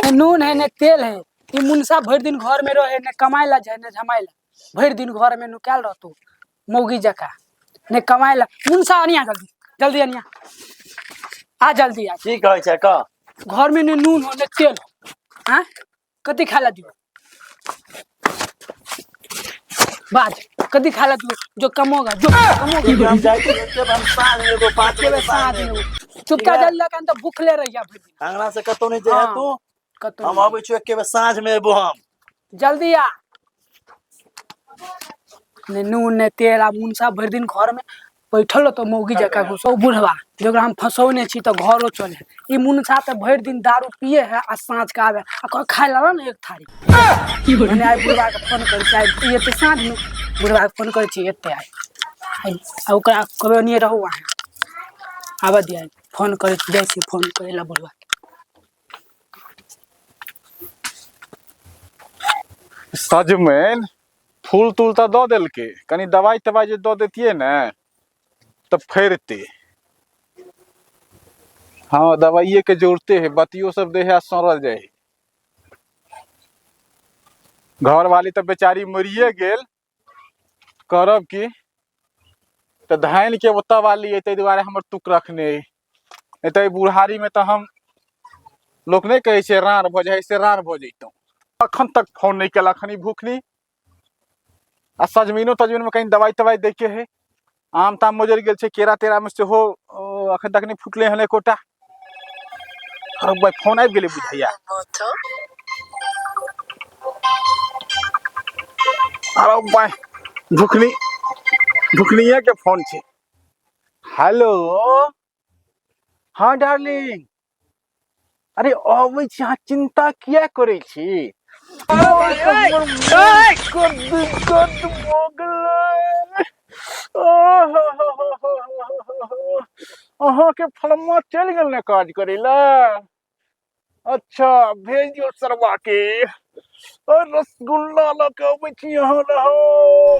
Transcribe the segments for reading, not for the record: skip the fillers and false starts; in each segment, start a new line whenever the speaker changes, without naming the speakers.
ने नून है ने तेल है। ई मुनसा भरि दिन घर में रहे, ने कमाए ला जाए ने झमाए ला, भरि दिन घर में नुकायल रहतो मौगी जका, ने कमाए ला। मुनसा अनिया जल्दी जल्दी अनिया, आ जल्दी आ।
की कहै छै कह?
घर में ने नून हो ने तेल हो, हाँ कथी खाए ला दियो बाज, कथी खाए ला दियो? जो कमोगा जो कमोगा।
हम जाइ छी एके बेर, हम साँझ में एगो 5
के
बजे
साँझ में चुपचाप जल्दी लगा तो भूखले रहिया भरि दिन।
अंगना से कतौ नहीं जाइ
हाँ।
तू।
कतौ
हम
नहीं।
अबै छी एके बेर साँझ में एबो हम।
जल्दी आ। ने नून ने तेल, आ मुनसा भरि दिन घर में बैठल रहतो मौगी जकाँ घुसौ। बुढ़वा जकरा हम फंसौने छी तऽ घरो चले। ई मुनसा तऽ भरि दिन दारू पिए है आ साँझ के आबे आ कह खाय ला ने एक थारी। भने आइ बुढ़वा के फोन करै छी, आइ ई एतै साँझ में, बुढ़वा के फोन करै छी एतै आइ। आ ओकरा कहबै ओनिये रहू अहाँ, आबऽ दिअ, फोन करै छी, जाइ छी फोन करै ला बुढ़वा के।
सजमनि फूल तूल तऽ दऽ देलकै, कनि दवाइ तवाइ जे दऽ दैतियै ने तऽ फरितै। हँ दवाइएके जरूरते है, बत्तियो सब दै है आ सड़ल जाइ है। घरवाली तऽ बेचारी मरिए गेल, करब की तऽ धानिके ओतऽ वाली अइ, ताहि दुआरे हमर तुक रखने अइ, नहि तऽ एहि बुढ़ारीमे तऽ हम लोक नहि कहै छै राँड़ भऽ जाइ है, से राँड़ भऽ जैतहुँ। अखन तक फोन नहि केलक हन ई भूखनी। आ सजमैनो तजमैनमे कनि दवाइ तवाइ दैके है, आम ताम मोजरि गेल छै, केरा तेरामे सेहो अखन तक नहि फुटलै हन एकोटा। अरे भाइ फोन आबि गेलै बुझैया। अरे भाइ भुखनी भुखनिए के फोन छै। हेलो हाँ डार्लिंग, अरे अबै छी, अहाँ चिंता किया करै छी? दिक्कत भऽ गेलै, अहाँके फलम्मा चलि गेल ने काज करै लए। अच्छा भेज दियौ सरवा के, और रसगुल्ला लऽ के अबै छी अहाँ रहो,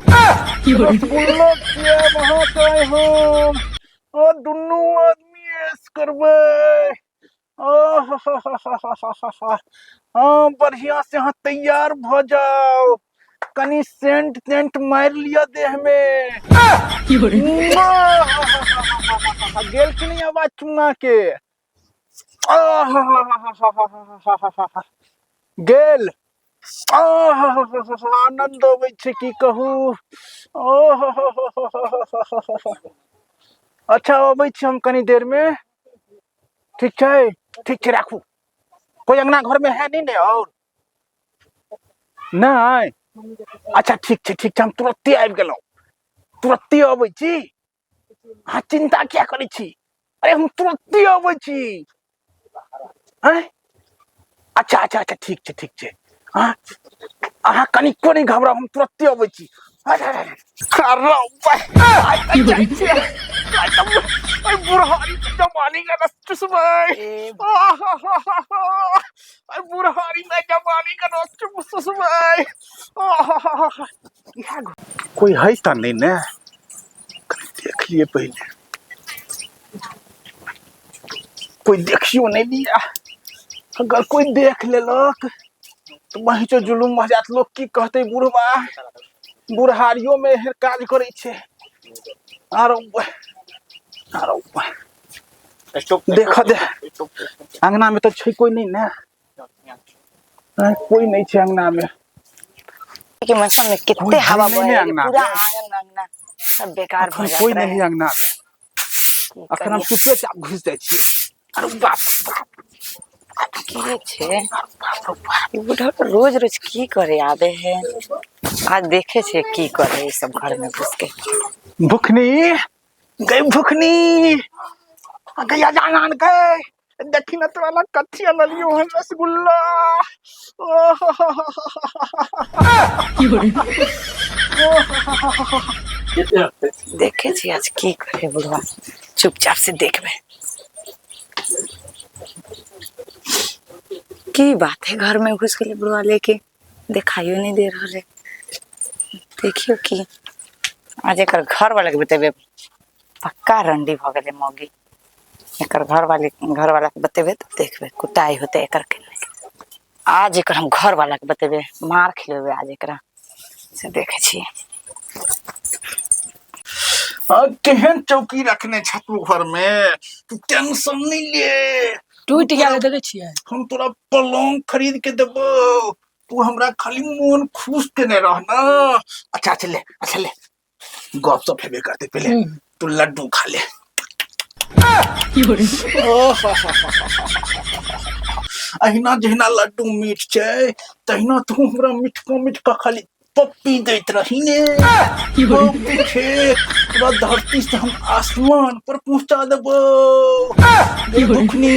रसगुल्ला खियाएब अहाँके हम, ओ दुनू आदमी ऐश करबै। हँ बढ़िया से अहाँ तैयार भऽ जाउ, कनि सेंट तेंट मारि लिअ देह मे। गेल कि नहि आवाज चुम्मा के? गेल। आनन्द अबै छै की कहू। अच्छा अबै छी हम कनी देर मे, ठीक छै? ठीक छै राखू। कोई अंगना घर में है नहीं ने? और नहीं? अच्छा ठीक छै ठीक छै, हम तुरत्ते आबि गेलहुँ, तुरत्ते अबै छी, अहाँ चिन्ता किया करै छी? अरे हम तुरत्ते अबै छी। आँय अच्छा अच्छा अच्छा ठीक छै ठीक छै, अहाँ अहाँ कनिको नहि घबराउ, हम तुरत्ते अबै छी। अरे जाइ छियै। आइ बुढ़ारी जवानी के रस चुसबै, आइ बुढ़ारी में जवानी के रस चुसबै। कोई है तऽ नहि ने, कनि देख लिए पहिले, कोई देखियो नहि लिया। अगर कोई देख लेलक तऽ वहीं जुलुम भऽ जायत, लोक की कहतै, बुढ़बा बुढ़ारियो में एहन काज करै छै। आरो आरो देख दे, अंगना में तऽ छै कोई नहीं ने, कोई नहीं छै अंगना में।
के मौसम में
कोई
कितने
है
हवा
नहीं
बहे
ने
है
अंगना
पूरा
में।
आंगन अंगना सब बेकार
अखन
भ जात
कोई
रहे।
नहीं अंगना में,
की
अखन हम
करिए?
चुपे चाप घुस जाइ छियै। अरे बाप रे बाप,
की छे ई बुढ़ा रोज रोज की करे आबे है, आज देखे छे की करे ई सब घर में घुस के।
भुखनी गई, भुखनी आ गैया जान गए, देखी न तोरा लग कथी अनलियो हन, रसगुल्ला।
देखे छी आज की करे बुढ़वा, चुपचाप से देखबे की बात है। घर में घुस गेलै बुढ़वा लेके, देखाइयो नहीं दे रहल है। देखियो की आज एकर घर वाला के बतेबे, पक्का रंडी भ गेलै मौगी। एकर घर वाले घर वाला के बतेबे तऽ देखबे कुटाई होते एकर के। आज एकर हम घर वाला के बतेबे, मार खिलेबे आज एकरा से। देखे छियै।
आ, केहन चौकी रखने छ तू घर में? तू टेंशन नहीं ले।
टूटि गेल, देखै छियै।
हम तोरा पलंग खरीद के देबो, तू हमरा खाली मोन खुश केने रह ना। अच्छा अच्छा ले, अच्छा ले, गप सप हेबे करते पहले। तू लड्डू खा ले। अहिना जहिना लड्डू मीठ छै तहिना तू हमरा मिठका मिठका खाली पप्पी दैत रही ने। पप्पी खे, तोरा धरती से हम आसमान पर पहुंचा देबो गे भुखनी।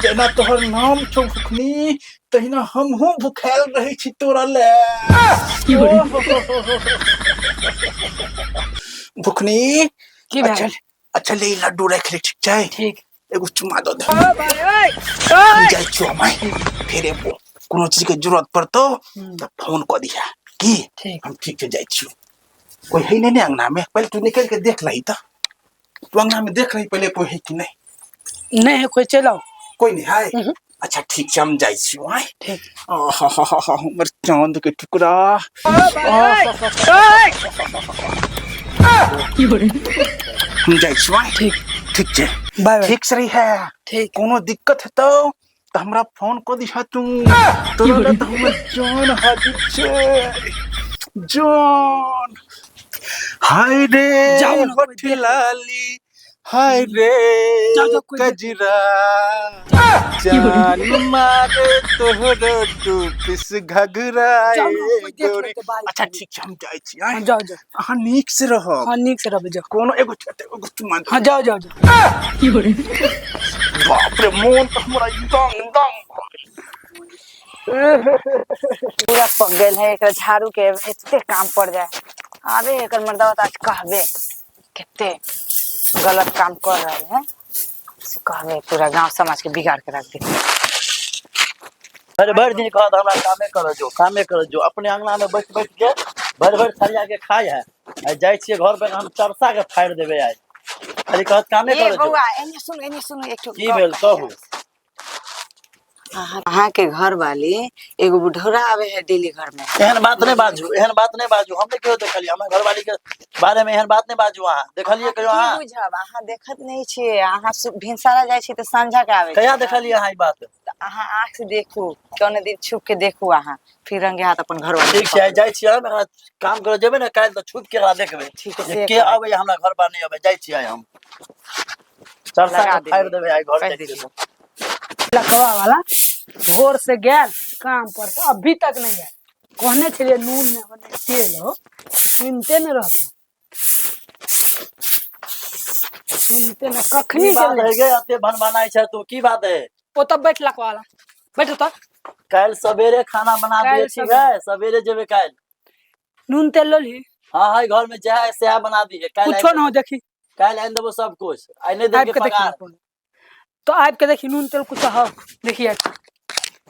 जेना तोहर नाम छौ भुखनी, तहिना हमहूँ भुखायल रहै छी तोरा ले भुखनी।
की भेल?
अच्छा अच्छा ले, ई लड्डू राखि ले, ठीक छै?
ठीक।
एगो चुमा दऽ दे। हम जाइ छियौ माय, फेर एबो। कोनो चीज के जरूरत पड़तौ तऽ फोन कऽ दिहा की।
ठीक।
हम ठीक छै, जाइ छियौ। कोई है नहीं ने अंगना में? पहले तू निकल के देख लही। तऽ तू अंगना में देख लही पहले, कोई है कि नहीं।
नहीं है कोई, चलि आउ।
कोई नहीं है। अच्छा ठीक छै, हम जाइ छियौ आय।
ठीक।
आहा, हमर चांद के टुकड़ा। हम जाइ छियौ आय।
ठीक।
ठीक छै।
Bye bye.
ठीक से रही है।
ठीक।
कोनो दिक्कत हेतौ तऽ हमरा फोन कऽ दिहा तू। तोरा लए तऽ हमर जान हाजिर छै, जान। हाय रे
जाउ ने, कोइ
होठ लाली, हाय रे
जाउ, जाउ, कोइ देख-
कजरा, जान मारे तोहरो टू पीस घघरा।
जाउ ने, कोइ देख
गोरी
लेतै, बाय।
अच्छा ठीक छै, हम जाइ छी आँय।
हाँ, जाउ जाउ।
अहाँ नीक से रहब।
हाँ, नीक से रहबै, जाउ।
कोनो एगो एगो चुमा दे।
हाँ, जाउ जाउ जाउ।
बाप रे, मोन तऽ हमरा दंग दंग भऽ गेल।
पूरा पक गेल है, एकरा झाड़ू के एते काम पड़ जाए। आबे एकर मर्दवा तऽ आज कहबे कते गलत काम कर रहल है से कहबे, पूरा गांव समाज के बिगाड़ के रख दे।
भरि भरि दिन कहत हमरा कामे करऽ जो, कामे करऽ जो। अपने अंगना में बैठ बैठ के भरि भरि थरिया के खाय है। आइ जाइ छियै घर पर, हम चरसा के फाड़ि देबै आइ। खाली कहत कामे
ए
करऽ जो।
बौआ, एने सुन, एने सुन, एक ठो
की
गप
भेल?
कहै
कहू।
छी। अहाँ के घर वाली एगो बुढ़ौरा आवे है डेली घर में।
एहन बात नहि बाजू, एहन बात नहि बाजू। हम नहि कहियो देखलियै। हमरा घरवाली के बारे में एहन बात नहि बाजू। अहाँ देखलियै कहियो?
की
अहाँ
बुझब, अहाँ देखत नहीं छियै। अहाँ भिनसरा जाइ छी तऽ संझा के आबै
कहिया
छियै।
देखलियै अहाँ ई बात?
तऽ अहाँ आँख से देखू, कोनो दिन छुप के देखू अहाँ, फिर रंगे हाथ अपन घर वाली
ठीक छै, आइ जाइ छियै हम। एकरा काम करे जेबै ने काल्हि तऽ छुपि के एकरा देखबै
ठीक
जे
से
के
करब।
अबैया हमरा घर पर, नहि अबै। जाइ छियै आइ हम, चरसा
लगा
के फाड़ि
देबै।
देबै आइ घर
कहि
जाइ छियै।
देलियै।
लखवा वाला भोर से गेल काम पर तऽ अभी तक नहीं आयल। कहने छलियै नून नहि हो, नहि तेल हो, सुनते नहि रहत, सुनते नहि। कखनी
की बात
गेलै?
है गे, एते भनभनाइ छै तू? की बात है?
ओतऽ बैठ लखवा वाला, बैठ ओतऽ।
काल्हि सवेरे खाना बना दिए।
काल्हि
ठीक
सवेरे।
है, सवेरे जेबै काल्हि।
नून तेल लही।
हाँ हाँ, घर में जे है सएह बना दिए काल्हि।
कुछो न हो, देखी।
काल्हि आनि देबो सब कुछ, आइ नहि
आबि
देलकै
के देखी।
पगार।
तो आबि के देखी, नून तेल कुछो हो, देखी आबि के।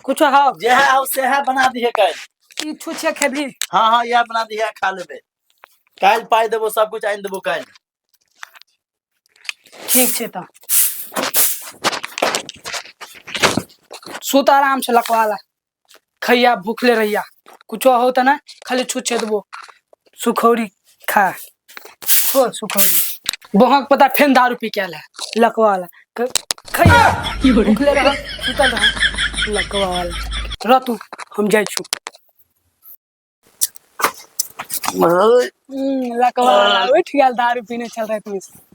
कुछो हो।
जे है हो सएह बना दिए काल्हि।
ई छुछे खेबही?
हाँ हाँ, इएह बना दिहे, खा लेबै। काल्हि पाइ देबो, सब कुछ आनि देबो काल्हि।
ठीक छै, तऽ सुत आराम से लकवाला, खैया भूखले रहिया, कुछो हो तऽ नहि, खाली छुछे देबो। सुखौरी खा, छोड़ सुखौरी। बहक पता फेन दारू पी के आयल है लकवा वाला। खैया भूखले रह, सुतल रह लकवा वाला। रह तू, हम जाइ छु। लकवा वाला उठि गेल, दारू पीने चल रहा है।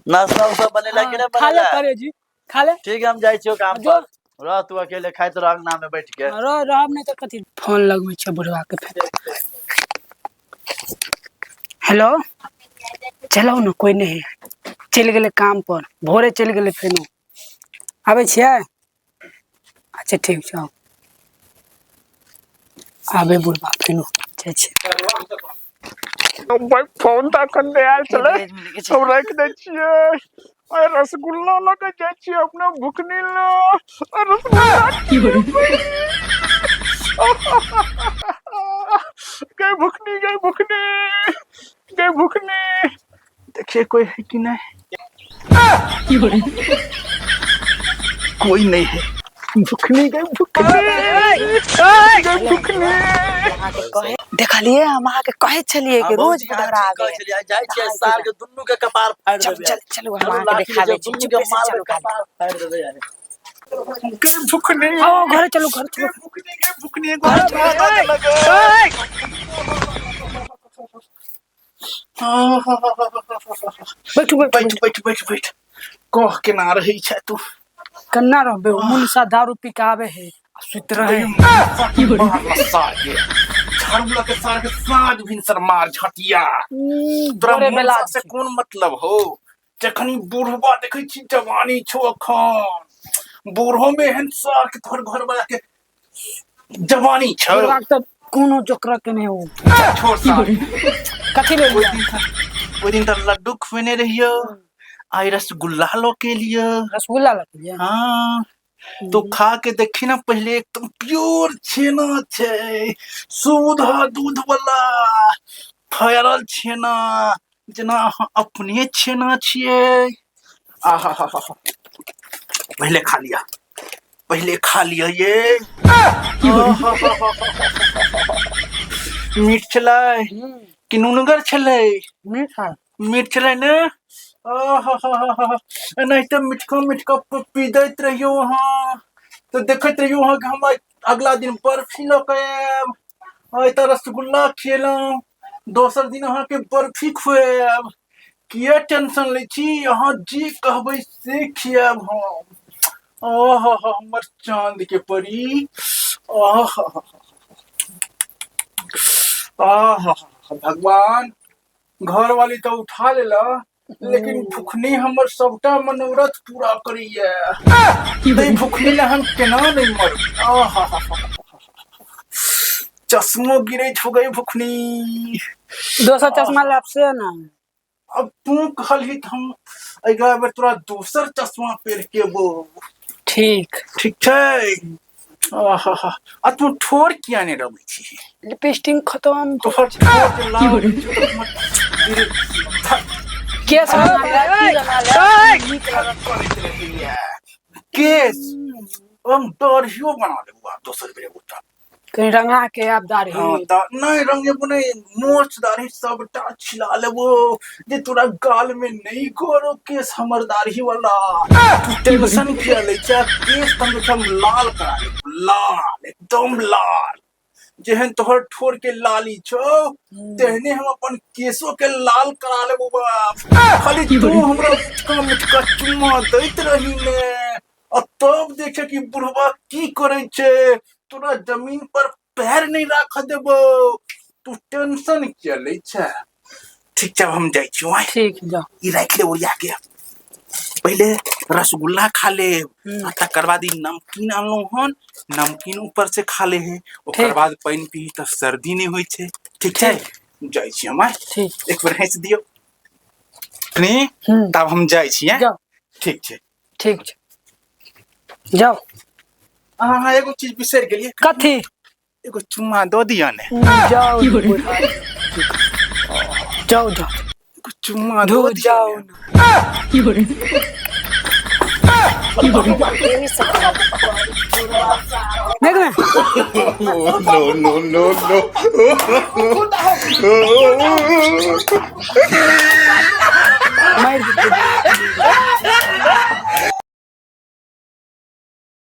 नाश्ता उस्ता बनेला कि नहि
खा ले।
बनेला?
करे जी, खा ले।
ठीक है, हम जाइ छियौ काम
जो।
पर। रह तू अकेले, खाइत रह अंगना में बैठ के।
रह, रहब नहि तऽ कथी? फोन लगबै छै बुढ़वा के फेर। हेलो, चलो ने, कोई नहीं है, चलि गेलै काम पर, भोरे चलि गेलै। फेनो आबै छियै? अच्छा ठीक छै, आउ। आबै बुढ़वा फेनो, जाइ छियै।
भाई, फोन तऽ एखन नहि आयल छलै।
भेज मिल के छै।
हम राखि दै छियै आ रसगुल्ला लऽ कऽ जाइ छियै अपना भुखनी लऽ। आ रसगुल्ला गई, भुखनी गई, भुखनी गई, भुखनी। देखिए कोई है कि नहीं। कोई नहीं है। भुखनी गई, भुखनी। भुखनी।
अहाँके कहे देखलिए, हम अहाँके कहै छलिए कि रोज बुढ़ा आवे।
जाइ छियै, सार के दुनू के कपार फाड़ि
चल
देबै।
चल चलू, हम अहाँके देखाबै छी।
दुनू के
चुपे से
मारबै,
चलू खाली।
कपार फाड़ि देबै आइ।
के भुखनी।
आओ घरे चलू, घर चलू।
भुखनी के भुखनी, घर चलू।
बैठू बैठू।
बैठ बैठ बैठ बैठ। कह केना रहै छै तू?
कन्ना रहबे, मुनसा दारू पी के आवे है आ सुति रहे।
झाड़ू लऽ के सार के साँझ भिनसर मार झटिया। तोरा
भोरे बेला
मुनसा से कोन मतलब हो? जखन ई बुढ़बा देखै छी, जवानी छौ अखन, बूढ़ो में एहन सार के तोहर घर वाला के जवानी छौ।
बुढ़बा के तऽ कोनो जोकर के नहि हो।
छोड़ सार।
कथी लेल?
ओहि दिन तऽ लड्डू खुएने रहियो, आइ रसगुल्ला लऽ के एलियो।
रसगुल्ला लऽ के एलियै?
हाँ, तो खा के देखी ना पहले, एकदम प्योर छेना छै, शुद्ध दूध वाला फैरल छेना, जेना अहाँ अपने छेना छियै। आहा हा हा, पहले खा लिया, पहले खा लिया। ये मीठ छलै कि नुनगर छलै?
मीठ है।
मीठ छलै ने? आहा, एनाहिते मिठका मिठका पप्पी दैत रहियौ अहाँ तऽ देखैत रहियौ अहाँके हम आइ अगला दिन बर्फी लऽ कऽ आयब। आइ तऽ रसगुल्ला खियेलहुँ, दोसर दिन अहाँके बर्फी खुआयब। किए टेंशन लै छी? अहाँ जे कहबै से खियायब हम। आहा, हमर चाँद के परी, आहा आहा। भगवान, घरवाली तऽ उठा लेला, लेकिन भुखनी हमर सबटा मनोरथ पूरा करैया। तै भुखनी ला हम केना नहि मरब? आहा, चश्मो गिरै छौ गई भुखनी।
दोसर चश्मा लाब से ना।
अब तू कहलही तऽ हम अगिला बेर तोरा दोसर चश्मा पहिर के अबो।
ठीक।
ठीक छै। आहा, आ तू ठोर किया नहि रबै छी?
लिपस्टिक खत्म।
तोहर ठोर जे लाल होइ छौ तऽ हमर दिल धक
केस बना ले, की बना ले, नीक लागत।
करैत रहैया। केस हम दाढ़ियो बना लेबो आब दोसर बेर एगो।
कहीं रंगा के आब दाढ़ी?
हाँ, तऽ नहि रंगेबो नहि, मोछ दाढ़ी सबटा छिला लेबो जे तोरा गाल में नहि गरो केस हमर दाढ़ी वाला। तू टेंशन किया लै छै? केस तऽ हम लाल करा लेबो, लाल, एकदम लाल। जेहन तोहर ठोर के लाली छौ तेहने हम अपन केसो के लाल करा लेबो। बाप, खाली तू हमरा मुटका मुटका चुम्मा दैत रही ने, आ तब देखे कि बुढ़वा की करै छै। तोरा जमीन पर पैर नहि राख देबो। तू टेंशन किया लै छै? ठीक छै, आब हम जाइ छी।
ठीक, जाओ।
ई राखि ले ओरिया के, पहिले रसगुल्ला खा लेब आ तकर बाद ई नमकीन अनलहुँ हन, नमकीन ऊपर से खा ले है, ओकर
ठीक।
बाद पानि पी तऽ सर्दी नहि होइ छै। ठीक छै, जाइ छी हम आँय।
ठीक।
एक बेर हँसि दियौ नी। तब हम जाइ छी आँय।
जाओ।
ठीक छै।
ठीक छै, जाओ।
अहाँ एगो चीज बिसरि गेलियै।
कथी?
एगो चुम्मा दऽ दिअ ने।
जाओ जाओ जाओ।
एगो चुम्मा
धो
दऽ दिअ
जाओ
ने।
ना। देख ने।
No, no, no, no.
मारि देतै।